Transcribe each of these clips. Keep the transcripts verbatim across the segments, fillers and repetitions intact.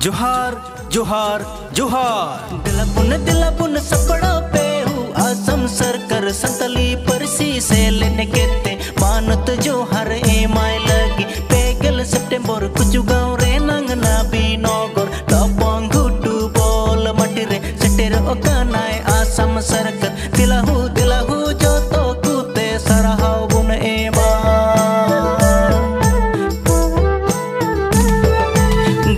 ᱡᱚᱦᱟᱨ, ᱡᱚᱦᱟᱨ, ᱡᱚᱦᱟᱨ᱾ ᱫᱮᱞᱟ ᱵᱚᱱ, ᱫᱮᱞᱟ ᱵᱚᱱ ᱥᱟᱯᱲᱟᱣ ᱯᱮ ᱦᱩ ᱟᱥᱟᱢ ᱥᱚᱨᱠᱟᱨ ᱥᱟᱱᱛᱟᱞᱤ ᱯᱟᱹᱨᱥᱤ ᱥᱮᱞᱮᱫ ᱠᱮᱛᱮ ᱢᱟᱱᱚᱛ ᱡᱚᱦᱟᱨ ᱮᱢᱟᱭ ᱞᱟᱹᱜᱤᱫ ᱯᱮ ᱜᱮᱞ ᱥᱮᱯᱴᱮᱢᱵᱚᱨ ᱠᱩᱪᱩᱜᱟᱸᱣ ᱨᱮᱱᱟᱝ ᱱᱟᱵᱤᱱᱚᱜᱚᱨ ᱞᱚᱯᱚᱝ ᱜᱷᱩᱴᱩ ᱵᱚᱞ ᱢᱟᱴᱤ ᱨᱮ ᱥᱮᱴᱮᱨᱚᱜ ᱠᱟᱱᱟᱭ ᱟᱥᱟᱢ ᱥᱚᱨᱠᱟᱨ᱾ ᱫᱮᱞᱟ ᱦᱩ, ᱫᱮᱞᱟ ᱦᱩ ᱡᱚᱛᱚ ᱠᱚᱛᱮ ᱥᱟᱨᱦᱟᱣ ᱵᱚᱱ ᱮᱢᱟ᱾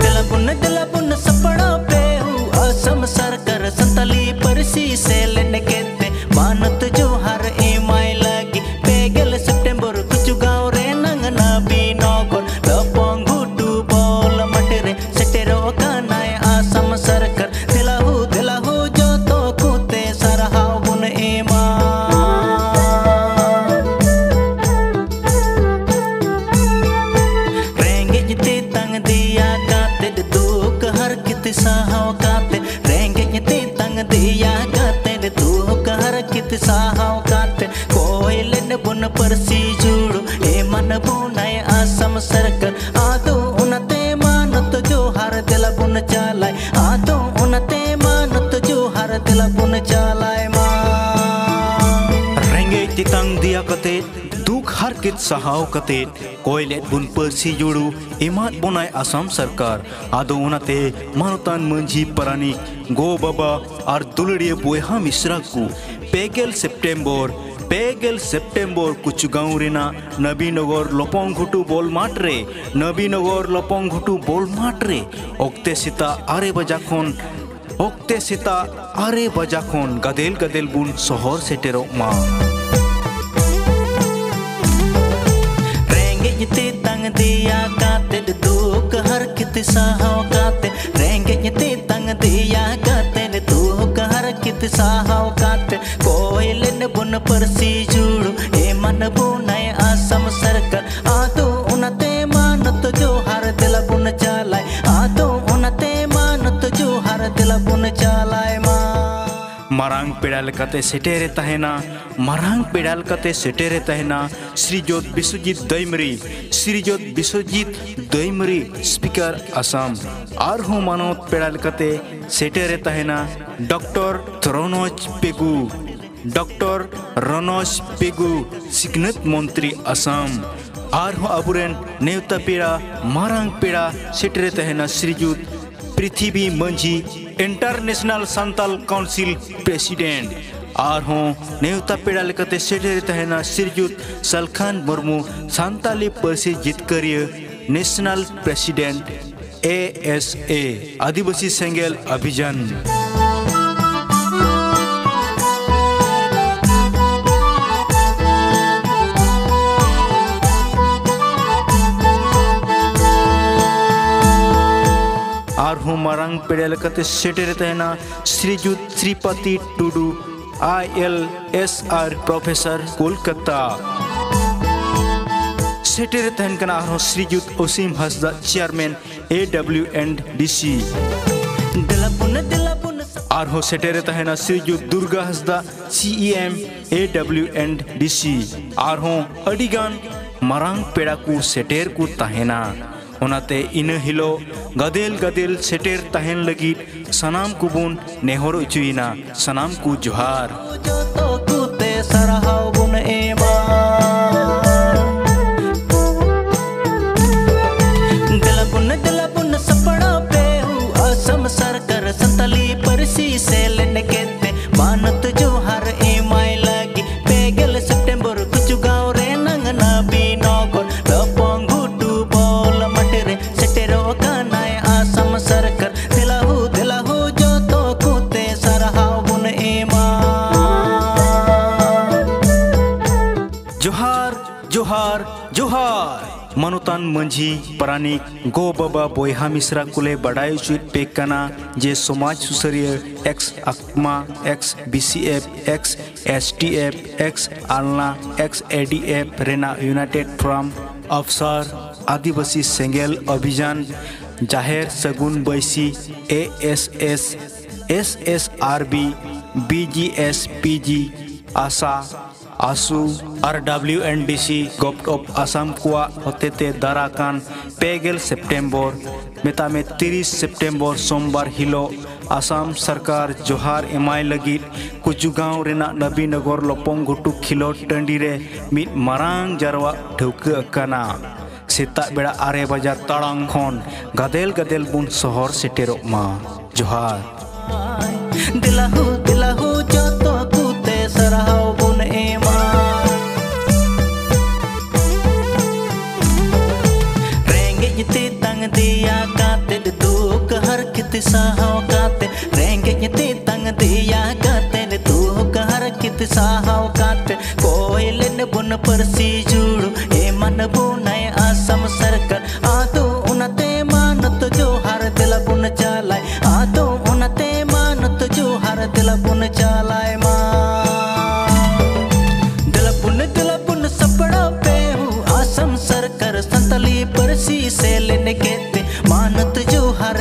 ᱫᱮᱞᱟ ᱵᱚᱱ, ᱫᱮᱞᱟ ᱵᱚᱱ ᱥᱟᱯᱲᱟᱣ ᱯᱮ ᱦᱩ ᱟᱥᱟᱢ ᱥᱚᱨᱠᱟᱨ ᱥᱟᱱᱛᱟᱞᱤ ᱯᱟᱹᱨᱥᱤ ᱥᱮᱞᱮᱫ ᱠᱮᱛᱮ ᱢᱟᱱᱚᱛ ᱡᱚᱦᱟᱨ ᱮᱢᱟᱭ ᱞᱟᱹᱜᱤᱫ ᱯᱮ ᱜᱮᱞ ᱥᱮᱯᱴᱮᱢᱵᱚᱨ ᱠᱩᱪᱩᱜᱟᱸᱣ ᱨᱮᱱᱟᱝ ᱱᱟᱵᱤᱱᱚᱜᱚᱨ ᱞᱚᱯᱚᱝ ᱜᱷᱩᱴᱩ ᱵᱚᱞ ᱢᱟᱴᱤ ᱨᱮ ᱥᱮᱴᱮᱨᱚᱜ ᱠᱟᱱᱟᱭ ᱟᱥᱟᱢ ᱥᱚᱨᱠᱟᱨ᱾ ᱫᱮᱞᱟ ᱦᱩ, ᱫᱮᱞᱟ ᱦᱩ ᱡᱚᱛᱚ ᱠᱚᱛᱮ ᱥᱟᱨᱦᱟᱣ ᱵᱚᱱ ᱮᱢᱟ᱾ ᱨᱮᱸᱜᱮᱡ ᱛᱮᱛᱟᱝ ᱫᱮᱭᱟ ᱠᱟᱛᱮ ᱫᱩᱠ ᱦᱟᱨᱠᱮᱛ ᱥᱟᱦᱟᱣ ᱠᱟᱛᱮ, ᱨᱮᱸᱜᱮᱡ ᱛᱮᱛᱟᱝ ᱫᱮᱭᱟ ᱠᱟᱛᱮ ᱫᱩᱠ ᱦᱟᱨᱠᱮᱛ ᱥᱟᱦᱟᱣ ᱠᱟᱛᱮ ᱠᱚᱭ ᱞᱮᱱ ᱵᱚᱱ ᱯᱟᱹᱨᱥᱤ ᱡᱩᱲᱩ ᱮᱢᱟᱱ ᱵᱚᱱᱟᱭ ᱟᱥᱟᱢ ᱥᱚᱨᱠᱟᱨ᱾ ᱟᱫᱚ ᱚᱱᱟᱛᱮ ᱢᱟᱱᱚᱛ ᱡᱚᱦᱟᱨ ᱫᱮᱞᱟ ᱵᱚᱱ ᱪᱟᱞᱟᱭ, ᱟᱫᱚ ᱚᱱᱟᱛᱮ ᱢᱟᱱᱚᱛ ᱡᱚᱦᱟᱨ ᱫᱮᱞᱟ ᱵᱚᱱ ᱪᱟᱞᱟᱭ ᱢᱟ᱾ ᱨᱮᱸᱜᱮᱡ ᱛᱮᱛᱟᱝ ᱫᱮᱭᱟ ᱠᱟᱛᱮ, ᱫᱩᱠ ᱦᱟᱨᱠᱮᱛ ᱥᱟᱦᱟᱣ ᱠᱟᱛᱮ ᱠᱚᱭ ᱞᱮᱫ ᱵᱚᱱ ᱯᱟᱹᱨᱥᱤ ᱡᱩᱲᱩ ᱮᱢᱟᱫ ᱵᱚᱱᱟᱭ ᱟᱥᱟᱢ ᱥᱚᱨᱠᱟᱨ᱾ ᱟᱫᱚ ᱚᱱᱟᱛᱮ ᱢᱟᱱᱚᱛᱟᱱ ᱢᱟᱹᱡᱷᱤ ᱯᱟᱨᱟᱱᱤᱠ, ᱜᱚ ᱵᱟᱵᱟ ᱟᱨ ᱫᱩᱞᱟᱹᱲᱤᱭᱟᱹ ᱵᱚᱭᱦᱟ ᱢᱤᱥᱨᱟ ᱠᱚ ᱯᱮ ᱜᱮᱞ ᱥᱮᱯᱴᱮᱢᱵᱚᱨ, ᱯᱮ ᱜᱮᱞ ᱥᱮᱯᱴᱮᱢᱵᱚᱨ ᱠᱩᱪᱩᱜᱟᱸᱣ ᱨᱮᱱᱟᱜ ᱱᱟᱵᱤᱱᱚᱜᱚᱨ ᱞᱚᱯᱚᱝ ᱜᱷᱩᱴᱩ ᱵᱚᱞ ᱢᱟᱴᱷ ᱨᱮ, ᱱᱟᱵᱤᱱᱚᱜᱚᱨ ᱞᱚᱯᱚᱝ ᱜᱷᱩᱴᱩ ᱵᱚᱞ ᱢᱟᱴᱷ ᱨᱮ ᱚᱠᱛᱮ ᱥᱮᱛᱟᱜ ᱟᱨᱮ ᱵᱟᱡᱟ ᱠᱷᱚᱱ, ᱚᱠᱛᱮ ᱥᱮᱛᱟᱜ ᱟᱨᱮ ᱵᱟᱡᱟ ᱠᱷᱚᱱ ᱜᱟᱫᱮᱞ ᱜᱟᱫᱮᱞ ᱵᱚᱱ ᱥᱚᱦᱚᱨ ᱥᱮᱴᱮᱨᱚᱜ ᱢᱟ᱾ ᱨᱮᱸᱜᱮᱡ ᱛᱮᱛᱟᱝ ᱫᱮᱭᱟ ᱠᱟᱛᱮ, ᱫᱩᱠ ᱦᱟᱨᱠᱮᱛ ᱥᱟᱦᱟᱣ ᱠᱟᱛᱮ, ᱨᱮᱸᱜᱮᱡ ᱛᱮᱛᱟᱝ ᱫᱮᱭᱟ ᱠᱟᱛᱮ, ᱫᱩᱠ ᱦᱟᱨᱠᱮᱛ ᱥᱟᱦᱟᱣ ᱠᱟᱛᱮ ᱠᱚᱭ ᱞᱮᱱ ᱵᱚᱱ ᱯᱟᱹᱨᱥᱤ ᱡᱩᱲᱩ ᱮᱢᱟᱱ ᱵᱚᱱᱟᱭ ᱟᱥᱟᱢ ᱥᱚᱨᱠᱟᱨ᱾ ᱟᱫᱚ ᱚᱱᱟᱛᱮ ᱢᱟᱱᱚᱛ ᱡᱚᱦᱟᱨ ᱫᱮᱞᱟ ᱵᱚᱱ ᱪᱟᱞᱟᱭ, ᱟᱫᱚ ᱚᱱᱟᱛᱮ ᱢᱟᱱᱚᱛ ᱡᱚᱦᱟᱨ ᱫᱮᱞᱟ ᱵᱚᱱ ᱪᱟᱞᱟᱭ ᱢᱟ᱾ ᱢᱟᱨᱟᱝ ᱯᱮᱲᱟ ᱞᱮᱠᱟᱛᱮ ᱥᱮᱴᱮᱨᱮ ᱛᱟᱦᱮᱱᱟ, ᱢᱟᱨᱟᱝ ᱯᱮᱲᱟ ᱞᱮᱠᱟᱛᱮ ᱥᱮᱴᱮᱨᱮ ᱛᱟᱦᱮᱱᱟ ᱥᱨᱤᱡᱚᱛ ᱵᱤᱥᱣᱚᱡᱤᱛ ᱫᱟᱹᱭᱢᱟᱹᱨᱤ, ᱥᱨᱤᱡᱚᱛ ᱵᱤᱥᱣᱚᱡᱤᱛ ᱫᱟᱹᱭᱢᱟᱹᱨᱤ, ᱥᱯᱤᱠᱟᱨ ᱟᱥᱟᱢ᱾ ᱟᱨᱦᱚᱸ ᱢᱟᱱᱚᱛ ᱯᱮᱲᱟ ᱞᱮᱠᱟᱛᱮ ᱥᱮᱴᱮᱨᱮ ᱛᱟᱦᱮᱱᱟ ᱰᱚᱠᱴᱚᱨ ᱨᱚᱱᱚᱡᱽ ᱯᱮᱜᱩ, ᱰᱚᱠᱴᱚᱨ ᱨᱚᱱᱚᱡᱽ ᱯᱮᱜᱩ, ᱥᱤᱠᱷᱱᱟᱹᱛ ᱢᱚᱱᱛᱨᱤ ᱟᱥᱟᱢ᱾ ᱟᱨᱦᱚᱸ ᱟᱵᱚᱨᱮᱱ ᱱᱮᱣᱛᱟ ᱯᱮᱲᱟ, ᱢᱟᱨᱟᱝ ᱯᱮᱲᱟ ᱥᱮᱴᱮᱨᱮ ᱛᱟᱦᱮᱱᱟ ᱥᱨᱤᱡᱩᱛ ᱯᱨᱤᱛᱷᱤᱵᱤ ᱢᱟᱹᱡᱷᱤ, ᱤᱱᱴᱟᱨᱱᱮᱥᱱᱟᱞ ᱥᱟᱱᱛᱟᱞ ᱠᱟᱣᱩᱱᱥᱤᱞ ᱯᱨᱮᱥᱤᱰᱮᱱᱴ᱾ ᱟᱨᱦᱚᱸ ᱱᱮᱣᱛᱟ ᱯᱮᱲᱟ ᱞᱮᱠᱟᱛᱮ ᱥᱮᱴᱮᱨᱮ ᱛᱟᱦᱮᱱᱟ ᱥᱨᱤᱡᱩᱛ ᱥᱟᱞᱠᱷᱟᱱ ᱢᱩᱨᱢᱩ, ᱥᱟᱱᱛᱟᱞᱤ ᱯᱟᱹᱨᱥᱤ ᱡᱤᱛᱠᱟᱹᱨᱤᱭᱟᱹ, national president, A S A, Adivasi Sengel ᱚᱵᱷᱤᱡᱟᱱ᱾ ᱟᱨᱦᱚᱸ ᱢᱟᱨᱟᱝ ᱯᱮᱲᱟ ᱞᱮᱠᱟᱛᱮ ᱥᱮᱴᱮᱨᱮ ᱛᱟᱦᱮᱱᱟ Srijut Sripati Tudu, I L S R professor, Kolkata. ᱥᱮᱴᱮᱨᱮ ᱛᱟᱦᱮᱱ ᱠᱟᱱᱟ ᱟᱨᱦᱚᱸ Srijut Asim Hansda, chairman, A W and D C. ᱫᱮᱞᱟ ᱵᱚᱱ, ᱫᱮᱞᱟ ᱵᱚᱱ᱾ ᱟᱨᱦᱚᱸ ᱥᱮᱴᱮᱨᱮ ᱛᱟᱦᱮᱱᱟ Srijut Durga Hansda, C E M, A W and D C. ᱟᱨᱦᱚᱸ ᱟᱹᱰᱤᱜᱟᱱ ᱢᱟᱨᱟᱝ ᱯᱮᱲᱟ ᱠᱚ ᱥᱮᱴᱮᱨ ᱠᱚ ᱛᱟᱦᱮᱱᱟ᱾ ᱚᱱᱟᱛᱮ ᱤᱱᱟᱹ ᱦᱤᱞᱳᱜ ᱜᱟᱫᱮᱞ ᱜᱟᱫᱮᱞ ᱥᱮᱴᱮᱨ ᱛᱟᱦᱮᱱ ᱞᱟᱹᱜᱤᱫ ᱥᱟᱱᱟᱢ ᱠᱚᱵᱚᱱ ᱱᱮᱦᱚᱨ ᱚᱪᱚᱭᱮᱱᱟ, ᱥᱟᱱᱟᱢ ᱠᱚ ᱡᱚᱦᱟᱨ᱾ ᱡᱚᱛᱚ ᱠᱚᱛᱮ ᱥᱟᱨᱦᱟᱣ ᱵᱚᱱ ᱮᱢᱟ᱾ ᱫᱮᱞᱟ ᱵᱚᱱ, ᱫᱮᱞᱟ ᱵᱚᱱ ᱥᱟᱯᱲᱟᱣ ᱯᱮ ᱦᱩ ᱟᱥᱟᱢ ᱥᱚᱨᱠᱟᱨ ᱥᱟᱱᱛᱟᱞᱤ ᱯᱟᱹᱨᱥᱤ ᱥᱮᱞᱮᱫ ᱠᱮᱫ ᱛᱮ ᱢᱟᱱᱚᱛ ᱡᱚᱦᱟᱨ ᱮᱢᱟᱭ ᱞᱟᱹᱜᱤᱫ ᱯᱮ ᱜᱮᱞ ᱥᱮᱯᱴᱮᱢᱵᱚᱨ ᱠᱩᱪᱩᱜᱟᱸᱣ ᱨᱮ ᱱᱟᱝ ᱱᱟᱵᱤ ᱱᱚᱜᱚᱨ ᱞᱚᱯᱚᱝ ᱜᱷᱩᱴᱩ ᱵᱚᱞ ᱢᱟᱴᱷ ᱨᱮ ᱥᱮᱴᱮᱨᱚᱜ ᱠᱟᱱᱟᱭ ᱟᱥᱟᱢ ᱥᱚᱨᱠᱟᱨ᱾ ᱫᱮᱞᱟ ᱦᱩ, ᱫᱮᱞᱟ ᱦᱩ ᱡᱚᱛᱚ ᱠᱚᱛᱮ ᱥᱟᱨᱦᱟᱣ ᱵᱚᱱ ᱮᱢᱟ᱾ ᱡᱚᱦᱟᱨ, ᱡᱚᱦᱟᱨ, ᱡᱚᱦᱟᱨ᱾ ᱢᱟᱱᱚᱛᱟᱱ ᱢᱟᱹᱡᱷᱤ, ᱯᱟᱨᱟᱱᱤᱠ, ᱜᱚ ᱵᱟᱵᱟ, ᱵᱚᱭᱦᱟ ᱢᱤᱥᱨᱟ ᱠᱚᱞᱮ ᱵᱟᱰᱟᱭ ᱦᱚᱪᱚᱭᱮᱫ ᱯᱮ ᱠᱟᱱᱟ ᱡᱮ ᱥᱚᱢᱟᱡᱽ ᱥᱩᱥᱟᱹᱨᱤᱭᱟᱹ ᱮᱠᱥ ᱟᱠᱢᱟ, ex B C F, ex S T F, ex ᱟᱞᱱᱟ, ᱮᱠᱥ ᱮ ᱰᱤ ᱮᱯᱷ ᱨᱮᱱᱟᱜ ᱤᱭᱩᱱᱟᱭᱴᱮᱰ ᱯᱷᱳᱨᱟᱢ ᱚᱯᱷᱥᱟᱨ, ᱟᱹᱫᱤᱵᱟᱹᱥᱤ ᱥᱮᱸᱜᱮᱞ ᱚᱵᱷᱤᱡᱟᱱ, Jaher Sagun Baisi, A S S, S S R B, B G S P G, ᱟᱥᱟ, ᱟᱥᱩ R W N D C government of Assam ᱠᱚᱣᱟᱜ ᱦᱚᱛᱮᱛᱮ ᱫᱟᱨᱟ ᱠᱟᱱ ᱯᱮ ᱜᱮᱞ ᱥᱮᱯᱴᱮᱢᱵᱚᱨ ᱢᱮᱛᱟᱜ ᱢᱮ ᱛᱤᱨᱤᱥ ᱥᱮᱯᱴᱮᱢᱵᱚᱨ ᱥᱳᱢᱵᱟᱨ ᱦᱤᱞᱳᱜ ᱟᱥᱟᱢ ᱥᱚᱨᱠᱟᱨ ᱡᱚᱦᱟᱨ ᱮᱢᱟᱭ ᱞᱟᱹᱜᱤᱫ ᱠᱩᱪᱩᱜᱟᱸᱣ ᱨᱮᱱᱟᱜ ᱱᱚᱵᱤᱱᱚᱜᱚᱨ ᱞᱚᱯᱚᱝ ᱜᱷᱩᱴᱩ ᱠᱷᱮᱞᱳᱰ ᱴᱟᱺᱰᱤ ᱨᱮ ᱢᱤᱫ ᱢᱟᱨᱟᱝ ᱡᱟᱨᱣᱟ ᱴᱷᱟᱹᱣᱠᱟᱹ ᱟᱠᱟᱱᱟ᱾ ᱥᱮᱛᱟᱜ ᱵᱮᱲᱟ ᱟᱨᱮ ᱵᱟᱡᱟᱨ ᱴᱟᱲᱟᱝ ᱠᱷᱚᱱ ᱜᱟᱫᱮᱞ ᱜᱟᱫᱮᱞ ᱵᱚᱱ ᱥᱚᱦᱚᱨ ᱥᱮᱴᱮᱨᱚᱜ ᱢᱟ᱾ ᱡᱚᱦᱟᱨ᱾ ᱫᱮᱞᱟᱦᱩ ᱫᱮᱞᱟᱦᱩ ᱡᱚᱛᱚ ᱠᱚᱛᱮ ᱥᱟᱨᱦᱟᱣ ᱵᱚᱱ ᱮᱢᱟ᱾ ᱨᱮᱸᱜᱮᱡ ᱛᱮᱛᱟᱝ ᱫᱮᱭᱟ ᱠᱟᱛᱮ ᱫᱩᱠ ᱦᱟᱨᱠᱮᱛ ᱥᱟᱦᱟᱣ ᱠᱟᱛᱮ, ᱨᱮᱸᱜᱮᱡ ᱛᱮᱛᱟᱝ ᱫᱮᱭᱟ ᱠᱟᱛᱮ ᱫᱩᱠ ᱦᱟᱨᱠᱮᱛ ᱥᱟᱦᱟᱣ ᱠᱟᱛᱮ ᱠᱚᱭ ᱞᱮᱱ ᱵᱚᱱ ᱯᱟᱹᱨᱥᱤ ᱡᱩᱲᱩ ᱮᱢᱟᱱ ᱵᱚᱱᱟᱭ ᱟᱥᱟᱢ ᱥᱚᱨᱠᱟᱨ᱾ ᱟᱫᱚ ᱚᱱᱟᱛᱮ ᱢᱟᱱᱚᱛ ᱡᱚᱦᱟᱨ ᱫᱮᱞᱟ ᱵᱚᱱ ᱪᱟᱞᱟᱭ᱾ ᱟᱫᱚ ᱚᱱᱟᱛᱮ ᱢᱟᱱᱚᱛ ᱡᱚᱦᱟᱨ ᱫᱮᱞᱟ ᱵᱚᱱ ᱪᱟᱞᱟᱭ ᱢᱟ᱾ ᱫᱮᱞᱟ ᱵᱚᱱ, ᱫᱮᱞᱟ ᱵᱚᱱ ᱥᱟᱯᱲᱟᱣ ᱯᱮ ᱦᱩ ᱟᱥᱟᱢ ᱥᱚᱨᱠᱟᱨ ᱥᱟᱱᱛᱟᱞᱤ ᱯᱟᱹᱨᱥᱤ ᱥᱮᱞᱮᱫ ᱠᱮᱫ ᱛᱮ ᱢᱟᱱᱚᱛ ᱡᱚᱦᱟᱨ